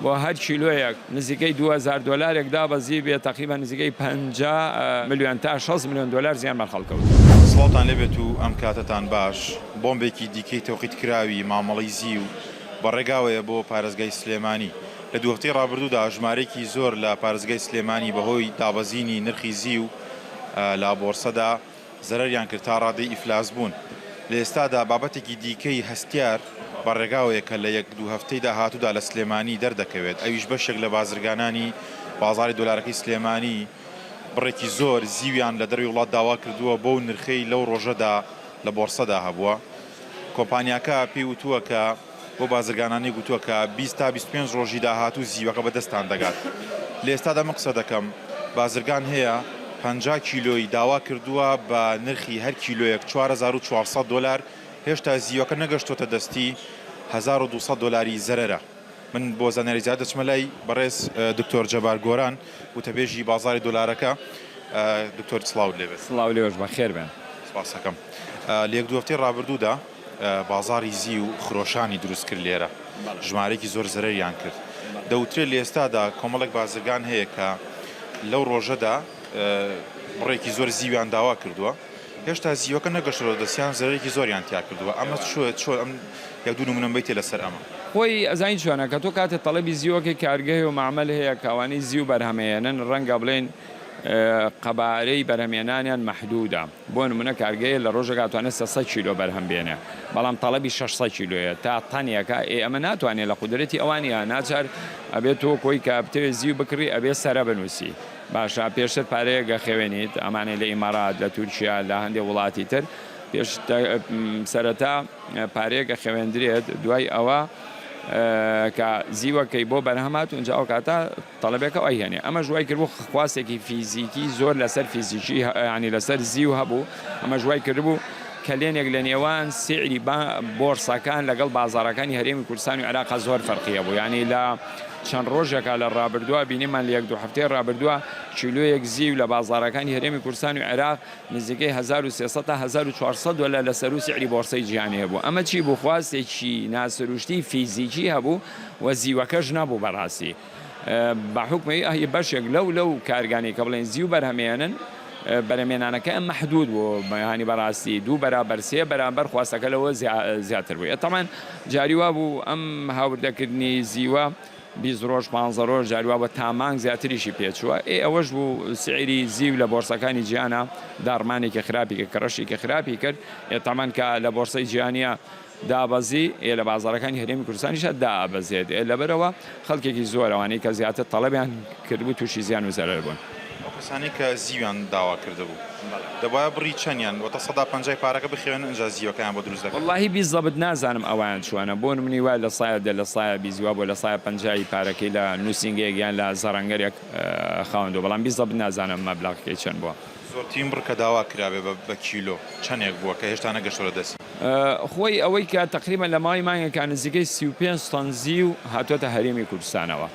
بۆ هەر کیلۆیەک نزیکەی 2000 دۆلارێک دابەزیبێ تەقریبەن نزیکەی 50 ملیۆن تا 60 ملیۆن دۆلار زیان بەر خەڵک کەوتووە. سڵاوتان لێبێت و ئەم کاتەتان باش، بۆمبێکی دیکەی تەوقیتکراوی مامەڵەی زیو بە ڕێگاوەیە بۆ پارێزگای سلێمانی. لە دوو هەفتەی ڕابردوودا ژمارەیەکی زۆر لە پارێزگای سلێمانی بەهۆی دابەزینی نرخی زیو لە بۆرسەدا زەرەریان کرد تا ڕادەی ئیفلاس بوون. لە ئێستادا بابەتێکی دیکەی هەستیار بە ڕێگاوەیە کە لە یەک دوو هەفتەی داهاتوودا لە سلێمانی دەردەکەوێت، ئەویش بەشێک لە بازرگانانی بازاڕی دۆلارەکەی سلێمانی بڕێکی زۆر زیویان لە دەرەوەی وڵات داوا کردووە بەو نرخەی لەو ڕۆژەدا لە بۆرسەدا هەبووە. کۆمپانیاکە پێی وتووە کە بەو بازرگانانەی گوتووە کە 20 تا 25 ڕۆژی داهاتوو زیوەکە بە دەستتان دەگات. لە ئێستادا من قسە دەکەم بازرگان هەیە 50 کیلۆی داوا کردووە بە نرخی هەر کیلۆیەک 4400 دۆلار، هێشتا زیوەکە نەگەشتۆتە دەستی، 1200 دۆلاری زەرەرە. من بۆ زانیاری زیاتر دەچمە لای بەڕێز دکتۆر جەبار گۆران، وتەبێژی بازاڕی دۆلارەکە. دکتۆر سڵاوت لێبێت. سڵاو لێوەش بەخێر بێن. سپاستەکەم. لە یەک دوو هەفتەی ڕابردوودا بازاڕی زیو خرۆشانی دروست کرد لێرە، ژمارەیەکی زۆر زەرەریان کرد. دەوترێت لە ئێستادا کۆمەڵێک بازرگان هەیە کە لەو ڕۆژەدا بڕێکی زۆر زیویان داوا کردووە، هێشتا زیوەکە نەگەشتۆتە دەستیان زەرەرێکی زۆریان تیا کردووە ئەمە چۆ چۆ ئەم یەک دوو نمونەم بەیتێ لەسەر ئەمە. خۆی ئەزانی چۆنە کە تۆ کاتێ تەڵەبی زیوەکەی کارگە هەیە و مەعمەل هەیە کە ئەوانەی زیو بەرهەمەیەنن ڕەنگە بڵێین قەبارەی بەرهەمێنانیان مەحدودە بۆ نمونە کارگەیە لە ڕۆژێکا ئەتوانێ 300 کیلۆ بەرهەم بێنێ بەڵام تەڵەبی 600 کیلۆیە تا تەنێکە ئێ ئەمە ناتوانێ لە قودرەتی ئەوان نیە ناچار ئەبێ تۆ کۆی کە بتەوێ زیو بکڕی ئەبێ سەرە بنوسی باشە پێشتر پارەیەک ئەخەوێنیت ئەمانەی لە ئیمارات لە تورکیا لە هەندێک وڵاتی تر پێش سەرەتا پارەیەک ئەخەوێندرێت دوای ئەوە کە زیوەکەی بۆ بەرهەمات اونجا ئەو کاتە تەڵەبێکە ئەیهێنێ ئەمەش وای کردبوو خواستێکی فیزیکی زۆر لەسەر فیزیکی ینی لەسەر زیو هەبوو ئەمەش وای کردبوو کەلێنێک لە نێوان سعری بۆرسەکان لەگەڵ بازاڕەکانی هەرێمی کوردستان و عێراق زۆر فەرقی هەبوو یانی لە چەند ڕۆژێکا لە ڕابردووە بینیمان لە یەک دوو هەفتەی ڕابردووە کیلۆیەک زیو لە بازاڕەکانی هەرێمی کوردستان و عێراق نزیکەی 1300 تا 1400 دۆلار لە سەروو سعری بۆرسەی جیهانی هەبوو ئەمە چی بوو خواستێکی ناسروشتی فیزیکی هەبوو و زیوەکەش نەبوو بەڕاستی بە حوکمی ئه بەشێک لەو لەو کارگانەی کە بڵێن زیو بەرهەمێنن بەرهەمێنانەکەیان مەحدود بوو یانی بەڕاستی دوو بەرابەر سێ بەرامبەر خواستەکە لەوە زیاتر بوو تەمان جاری وا بوو ئەم هاوردەکردنی زیوە 20 ڕۆژ 15 ڕۆژ جاری وا بە تا مانگ زیاتریشی پێچووە ئێ ئەوەش بوو سعری زیو لە بۆرسەکانی جیهانە داڕمانێکی خراپی کە کڕەشێکی خراپی کرد ئێ تەمان کە لە بۆرسەی جیهانیە دابەزی، ئێ لە بازاڕەکانی هەرێمی کوردستانیشا دائەبەزێت، ئێ لەبەرئەوە خەڵکێکی زۆر ئەوانەی کە زیاتر تەڵەبیان کردبوو تووشی زیان و زەرەر بوون. ئەو کەسانەی کە زیویان داوا کردبوو دەبوایە بڕی چەنیان واتە سەدا پەنجای پارەکە بخەوێنن ئنجا زیوەکەیان بۆ دروست دەکرد؟ وەڵاهی بیزەبت نازانم ئەوایان چۆنە بۆ نمونەی وایە لە سایە دە لە سایە 20 وا بۆ لە سایە پەنجای پارەکەی لە نوسینگەیەک یان لە زەڕەنگەرێک خاوەندوە بەڵام بیزەبت نازانم مەبلەغەکەی چەند بووە. زۆرترین بڕ کە داوا کرابێ بە کیلۆ چەنێک بووە کە هێشتا نەگەشتۆتە دەستی؟ خۆی ئەوەی کە تەقریبەن لە ماوەی مانگێکا نزیکەی 35 تەن زیو هاتۆتە هەرێمی کوردستانەوە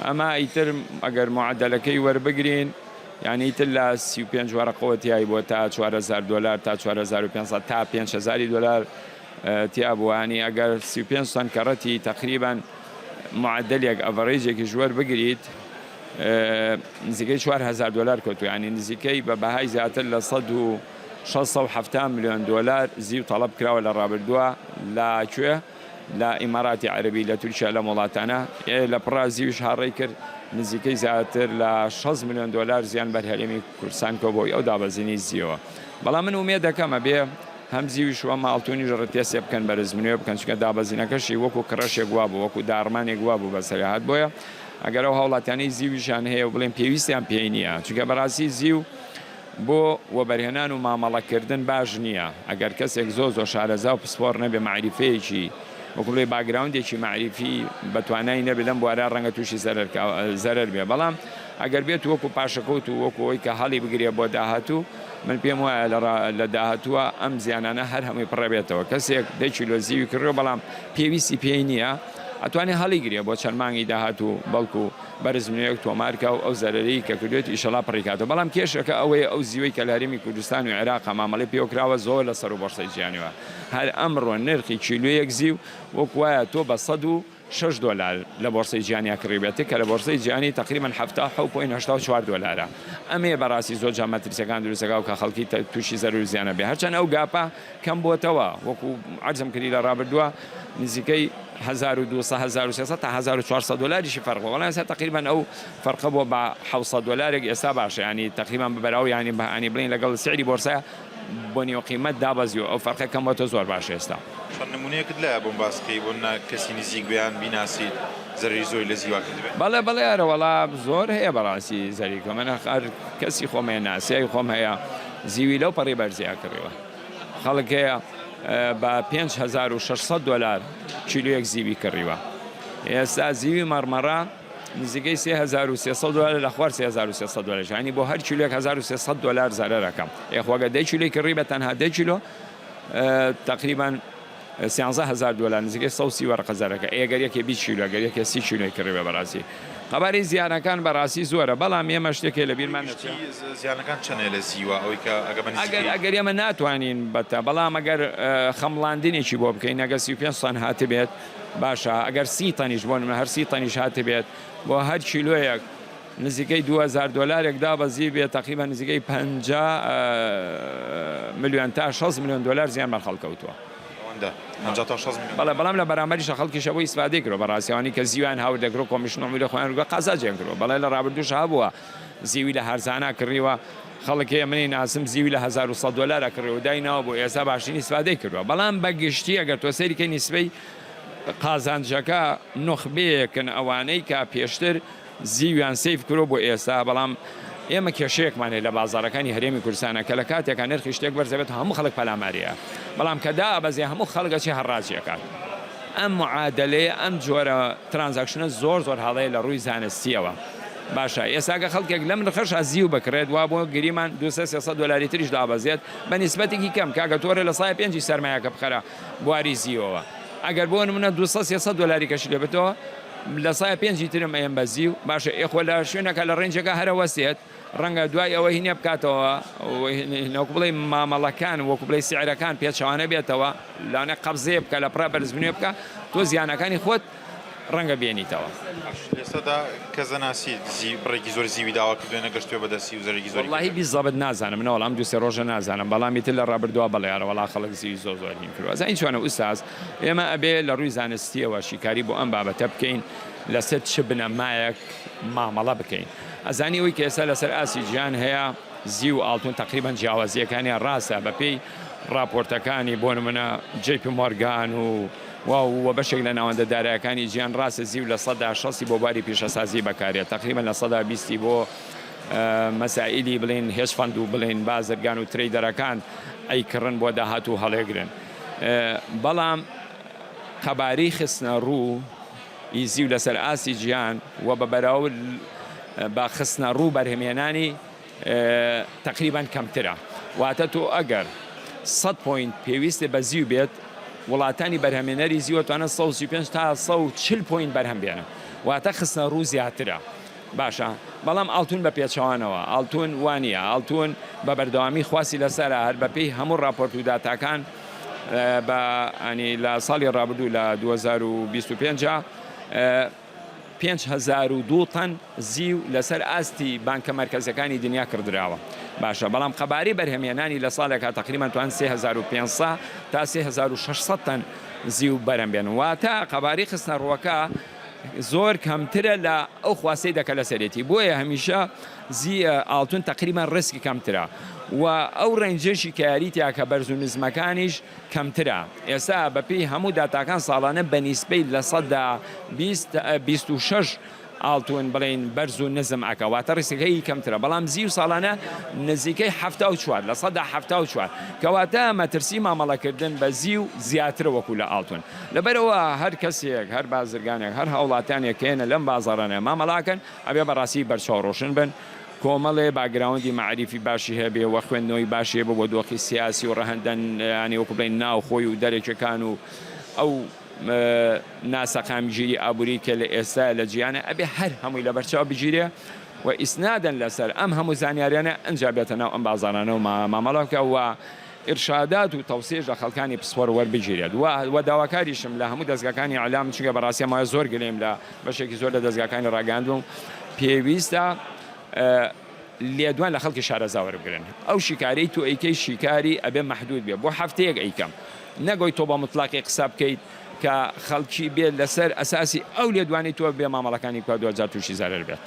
ئەمە ئیتر ئەگەر معەدەلەکەی وەربگرین یعنی ئیتر لە 35 وەرەقەوە تیای بووە تا 4000 دۆلار تا 4500 تا 5000 دۆلار تیا بووە ینی ئەگەر 35 تەن کەڕەتی تەقریبەن معەدەلێک average ێکیش وەربگریت نزیکەی 4000 دۆلار کەوتووە یعنی نزیکەی بە بەهای زیاتر لە 670 ملیۆن دۆلار زیو تەڵەب کراوە لە ڕابردووە لە کوێ؟ لە ئیماراتی عەرەبی لە تورکیا لەم وڵاتانە لە پڕا زیوش هاڕەی کرد نزیکەی زیاتر لە 6 ملیۆن دۆلار زیان بەر هەرێمی کوردستان کەوت بەهۆی ئەو دابەزینی زیوە بەڵام من ئومێد دەکەم ئەبێ هەم زیویش و هەم ئاڵتونیش ڕتێسێ بکەن بەرزبنەوە بکەن چونکە دابەزینەکەشی وەکو crash ێک وابوو وەکو داڕمانێک وابوو بەسەریا هات بۆیە ئەگەر ئەو هاوڵاتیانەی زیویشیان هەیە و بڵێن پێویستیان پێی نییە چونکە بەڕاستی زیو بۆ وەبەرهێنان و مامەڵەکردن باش نییە ئەگەر کەسێک زۆر زۆر شارەزا و پسپۆڕ نەبێ مەعریفەیەکی وەکو بڵێ background ێکی مەعریفی بەتوانای نەبێ لەم بوارە ڕەنگە تووشی زەرەر بێ بەڵام ئەگەر بێت وەکو پاشەکەوت و وەکو ئەوەی کە هەڵی بگرێ بۆ داهاتوو من پێم وایە لە داهاتووە ئەم زیانانە هەر هەمووی پڕەبێتەوە کەسێک دە کیلۆ زیوی کڕیوە بەڵام پێویستی پێی نییە ئەتوانێ هەڵیگرێ بۆ چەند مانگی داهاتوو بەڵکو بەرزبنەوەیەک تۆمار کا و ئەو زەرەرەی کە کردوێتی ئیشەڵا پڕی کاتەوە بەڵام کێشەکە ئەوەیە ئەو زیوەی کە لە هەرێمی کوردستان و عێراقا مامەڵەی پێوە کراوە زۆر لە سەروو بۆرسەی جیهانیوە هەر ئەمڕۆ نرخی کیلۆیەک زیو وەک وایە تۆ بە 160 شەش دۆلار لە بۆرسەی جیهانیا کڕیبێتی کە لە بۆرسەی جیهانی تەقریبەن 77.84 دۆلارە. ئەمەیە بەڕاستی زۆر جار مەترسیەکان دروست دەکا و کە خەڵکی تووشی زەرەر و زیان ئەبێ. هەرچەند ئەو gap ە کەم بۆتەوە وەکو عەرزم کردی لە ڕابردووە نزیکەی 1200 1300 تا 1400 دۆلاریشی فەرق بووە بەڵام ئێستا تەقریبەن ئەو فەرقە بووە بە 700 دۆلارێک ئێستا باشە یانی تەقریبەن بە بەراورد یانی بە یانی بڵێین لەگەڵ سعری بۆرسە بۆ نیوە قیمەت دابەزیوە ئەو فەرقە کەم بۆتەوە زۆر باشە ئێستا. چەند نمونەیەکت لایە بۆم باس کەی بۆ نە کەسی نزیک بێ یان بیناسیت زەرەری زۆری لە زیوا کردبێ؟ بەڵێ بەڵێ ئەرەوەڵا زۆر هەیە بەڕاستی زەری کە من هەر کەسی خۆم هەیە ناسیاوی خۆم هەیە زیوی لەو پەڕی بەرزیا کڕیوە خەڵک هەیە بە 5600 دۆلار کیلویەک زیوی کڕیوە ئێستا زیوی مەڕمەڕە نزیکەی 3300 دۆلار لە خوار 3300 دۆلار ینی بۆ هەر کیلوێک 1300 دۆلار زەرەرەکەم ئێخواگە دە کیلۆی کڕی بە تەنها دە کیلۆ تەقریبەن 13000 دۆلار نزیکەی 130 وەرەقە زەرەکە ئێ گەر یەکێ 20 کیلۆ گەر یەکێ 30 کیلۆی کڕیبێ بەڕاستی قەبارەی زیانەکان بەڕاستی زۆرە بەڵام ئێمە شتێک هەیە لەبیرمان نەچێ. زیانەکان چەنە لە زیوە ئەوەی کە ئەگەر بە ئەگەر نزیکەی. ئەگەر ئێمە ناتوانین بەتە بەڵام ئەگەر خەمڵاندنێکی بۆ بکەین ئەگەر 35 تەن هاتبێت باشە ئەگەر 30 تەنیش بۆ نمونە هەر 30 تەنیش هاتبێت بۆ هەر کیلۆیەک نزیکەی 2000 دۆلارێک دابەزیبێت تەقریبەن نزیکەی 50 ملیۆن تا 60 ملیۆن دۆلار زیان بەر خەڵک کەوتووە. ئەوەندە؟ 50 تا 60 ملیۆن؟ بەڵێ، بەڵام لە بەرامبەریشا خەڵکیش هەبوو ئیسفادەی کردووە، بەڕاستی ئەوانەی کە زیویان هاوردە کردووە کۆمیشن و عمولەی خۆیان وەرگرتووە قازانجیان کردووە، بەڵێ لە ڕابردووشا هەبووە زیوی لە هەرزانا کڕیوە، خەڵک هەیە منی ناسم زیوی لە 1100 دۆلارا کڕیوە و دایناوە بۆ ئێستا باشترین ئیسفادەی کردووە، بەڵام بە گشتی ئەگەر تۆ سەیری کەی نیسبەی قازانجەکە نوخبەیەکن ئەوانەی کە پێشتر زیویان save کردوە بۆ ئێستا، بەڵام ئێمە کێشەیەکمان هەیە لە بازاڕەکانی هەرێمی کوردستانا کە لە کاتێکا نرخی شتێک بەرز دەبێت هەموو خەڵک پەلاماری ئەیا، بەڵام کە دائەبەزێ هەموو خەڵک ئەچێ هەڕاجی ئەکات. ئەم معادەلەیە ئەم جۆرە transaction ە زۆر زۆر هەڵەیە لە ڕووی زانستیەوە. باشە ئێستا گە خەڵکێک لەم نرخەشا زیو بکڕێت وا بۆ گریمان 200 300 دۆلاری تریش دابەزێت بە نیسبەتێکی کەم کاکە تۆ ڕێ لە سایە پێنجی سەرمایەکە بخەرە بواری زیوەوە ئەگەر بۆ نمونە 200 300 دۆلاری کەشی لێ بێتەوە لە سایە پێنجی ترم ئەیەم بە زیو باشە ئێ خۆ لە شوێنەکە لە range ەکە هەرە وەستێت ڕەنگە دوای ئەوە هینێ بکاتەوە وەکو بڵێ مامەڵەکان وەکو بڵێ سعرەکان پێچەوانە بێتەوە لەوانەیە قەبزەیە بکە لە پڕا بەرزبوونێ بکە تۆ زیانەکانی خۆت ڕەنگە بێنیتەوە. باش لێستادا کەس دەناسیت زی بڕێکی زۆر زیوی داوا کردوە نەگەشتوە بە دەستی و زەرەرێکی زۆری وەڵاهی کردوە؟ بیزەبت نازانم نەوەڵا ئەم دوو سێ ڕۆژە نازانم بەڵام ئیتر لە ڕابردووە بەڵێ ئەرەوەڵا خەڵک زیوی زۆر زۆر هین کردوە ئەزانی چۆنە ئوستاز ئێمە ئەبێ لە ڕووی زانستیەوە شیکاری بۆ ئەم بابەتە بکەین لەسەر چ بنەمایەک مامەڵە بکەین ئەزانی ئەوەی کە ئێستا لەسەر ئاستی جیهان هەیە زیو و ئاڵتون تەقریبەن جیاوازیەکانیان ڕاستە بەپێی ڕاپۆرتەکانی بۆ نمونە جەی پی مۆرگان و و بەشێک لە ناوەندە دارایەکانی جیهان ڕاستە زیو 60%ی بۆ باری پیشەسازی بەکارێت تەقریبەن 20%ی بۆ مەسائیلی بڵێن hedge fund و بڵێن بازرگان و trader ەکان ئەیکڕن بۆ داهاتوو هەڵێگرن بەڵام قەبارەی خستنەڕوو ی زیو لەسەر ئاستی جیهان و بە بەراورد بە خستنەڕوو بەرهەمهێنانی تەقریبەن کەمترە. واتە تۆ ئەگەر 100 point پێویستت بە زیو بێت، وڵاتانی بەرهەمێنەری زیو ئەتوانن 135 تا 140 point بەرهەم بێنن. واتە خستنەڕوو زیاترە. باشە بەڵام ئاڵتون بە پێچەوانەوە ئاڵتون وانیە ئاڵتون بە بەردەوامی خواستی لەسەرە هەر بەپێی هەموو ڕاپۆرت و داتاکان بە ئەنی لە ساڵی ڕابردوو لە 2025 5002 تەن زیو لەسەر ئاستی بانکە مەرکەزەکانی دنیا کڕدراوە باشە بەڵام قەبارەی بەرهەمهێنانی لە ساڵێکا تقریبا توان 3500 تا 3600 تەن زیو بەرەم بێن واتە قەبارەی خستنەڕووەکە زۆر کەمترە لە ئەو خواستەی دەکە لەسەرێتی بۆیە هەمیشە زی ئاڵتون تەقریبەن risk ی کەمترە و ئەو range ەشی کە یاری تیا کە بەرز و نزمەکانیش کەمترە ئێستا بەپێی هەموو داتاکان ساڵانە بە نیسبەی 20% 26 ئاڵتون بڵێین بەرز و نزم ئەکا واتە ڕیسکەکەی کەمترە بەڵام زیو ساڵانە نزیکەی 74 74% کەواتە مەترسی مامەڵەکردن بە زیو زیاترە وەکو لە ئاڵتون لەبەرئەوە هەر کەسێک هەر بازرگانێک هەر هاوڵاتیانێک کە یەنە لەم بازاڕانە مامەڵاکەن ئەبێ بەڕاستی بەرچاو ڕۆشن بن کۆمەڵێ background ی مەعریفی باشی هەبێ وە خوێندنەوەی باشی هەبێ بۆ دۆخی سیاسی و ڕەهەندە یانی وەکو بڵێین ناوخۆی و دەرەکیەکان و ئەو ناسەقامگیری ئابووری کە لە ئێستا لە جیهانە ئەبێ هەر هەمووی لەبەرچاو بگیرێ و ئیسنادەن لەسەر ئەم هەموو زانیاریانە ئەنجا بێتە ناو ئەم بازاڕانە و مامەڵە بکا و. ئیرشادات و تەوسیەش لە خەڵکانی پسپۆر وەربگیرێت و وە داواکاریشم لە هەموو دەزگاکانی ئیعلام چونکە بەڕاستی ئەمەوە زۆر گلەیم لە بەشێکی زۆر لە دەزگاکانی ڕاگەیاندن و پێویستە لێدوان لە خەڵکی شارەزا وەربگرن ئەو شیکارەی تۆ ئەیکەی شیکاری ئەبێ مەحدود بێ بۆ هەفتەیەک ئەیکەم نەگۆی تۆ بە متڵاقی قسە بکەیت کە خەڵکی بێت لەسەر ئەساسی ئەو لێدوانەی تۆ بێ مامەڵەکانی بکات دواجار تووشی زەرەر بێت.